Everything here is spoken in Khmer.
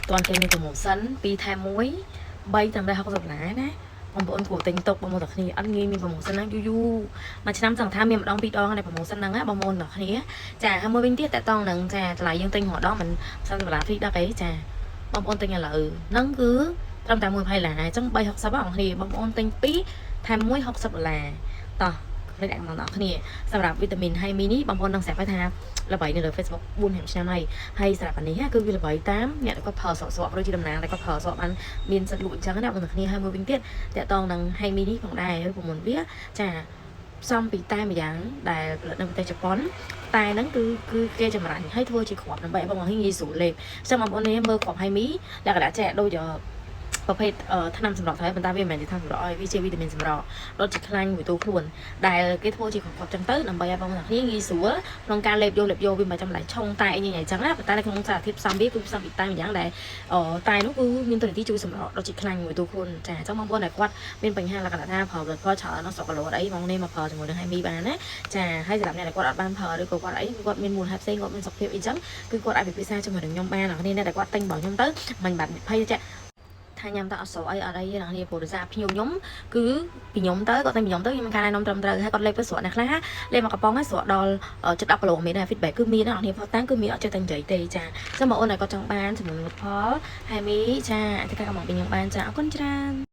តន់គេមាន promotion 2ថែម1 3ត្រឹមតែ60ដុល្លារណាបងប្អូនគួរទិញទុកបងប្អូនទាំងគ្នាអត់ងាយមាន promotion ហ្នឹងយូរយូរមួយឆ្នាំសង្ឃថាមានម្ដងពីរដងใน promotion ហ្នឹងណាបងប្អូនទាំងគ្នាចាហើយមួយវិញទៀតតកតងនឹងចាតម្លៃយើងទិញរហដងមិន30ដុល្លារ free ដឹកអីចាបងប្អូនទិញឥឡូវហ្នឹងគឺត្រឹមតែ120ដុល្លារអញ្ចឹង360បងប្អូនបងប្អូនទិញ2ថែម1 60ដុល្លារតោះលេខដាក់មកដល់គ្នាសម្រាប់វីតាមីនហៃមីនេះបងប្អូននឹងស្រាប់ហើយថាល្បីនៅលើ Facebook 4 5ឆ្នាំហើយហើយសម្រាប់អានេះគឺវាល្បីតាមអ្នកដែលគាត់ប្រើស្រកស្រកដូចជាតំណាងដែលគាត់ប្រើស្រកបានមានសិទ្ធិលក់អញ្ចឹងណាបងប្អូនគ្នាហើយមួយវិញទៀតតកតងនឹងហៃមីនេះផងដែរហើយប្រមុនវាចាផ្សំពីតែម្យ៉ាងដែលផលិតនៅប្រទេសជប៉ុនតែហ្នឹងគឺគឺគេចម្រាញ់ឲ្យធ្វើជាគ្រាប់ដើម្បីឲ្យបងប្អូនងាយស្រួលលេបអញ្ចឹងបងប្អូននេះមើលគ្រាប់ហៃមីលក្ខណៈចេះដូចប្រភេទថ្នាំសម្រក់ហើយប៉ុន្តែវាមិនមែនជាថ្នាំសម្រក់ឲ្យវាជាវីតាមីនសម្រក់ដូចជាខ្លាញ់មួយតួខ្លួនដែលគេធ្វើជាគ្រាប់ៗចឹងទៅដើម្បីឲ្យបងប្អូនគ្នាងាយស្រួលក្នុងការលេបយកលេបយកវាមិនចាំឡៃឆុងតែអីញ៉ៃចឹងណាប៉ុន្តែនៅក្នុងសារធាតុផ្សំវាគឺផ្សំពីតែម្យ៉ាងដែលតែនោះគឺមានតួនាទីជួយសម្រក់ដូចជាខ្លាញ់មួយតួខ្លួនចាអញ្ចឹងបងប្អូនដែលគាត់មានបញ្ហាលក្ខណៈថាប្រើផលិតផលច្រើននៅស្រុកគីឡូអីបងនេះមកប្រើជាមួយនឹងហៃមីបានណាចាហើយសម្រាប់អ្នកដែលគាត់អត់បានប្រើឬក៏គាត់អីគាត់មានមូលហេតុផ្សេងគាត់មានសុខភាពអីចឹងគឺគាត់អាចពិភាក្សាជាមួយនឹងខ្ញុំបានអ្នកគ្នាអ្នកដែលគាត់ទិញរបស់ខ្ញុំទៅមិនបាត់ភ័យចាថាញ៉ាំទៅអត់ស្រអីអត់អីទេអ្នកគ្នាព្រោះដោយសារភ្ញៀវខ្ញុំគឺពីខ្ញុំទៅគាត់ទិញពីខ្ញុំទៅខ្ញុំមានការណែនាំត្រឹមត្រូវហើយគាត់លេបទៅស្រកអ្នកខ្លះលេបមកកំប៉ុងហើយស្រកដល់ជិត10គីឡូមានដែរ feedback គឺមានអ្នកគ្នាផុសតាំងគឺមានអត់ចេះតែនិយាយទេចាចឹងបងអូនដែលគាត់ចង់បានចំនួនផលហើយមីចាអាចធ្វើការកម្មពីខ្ញុំបានចាអរគុណច្រើន។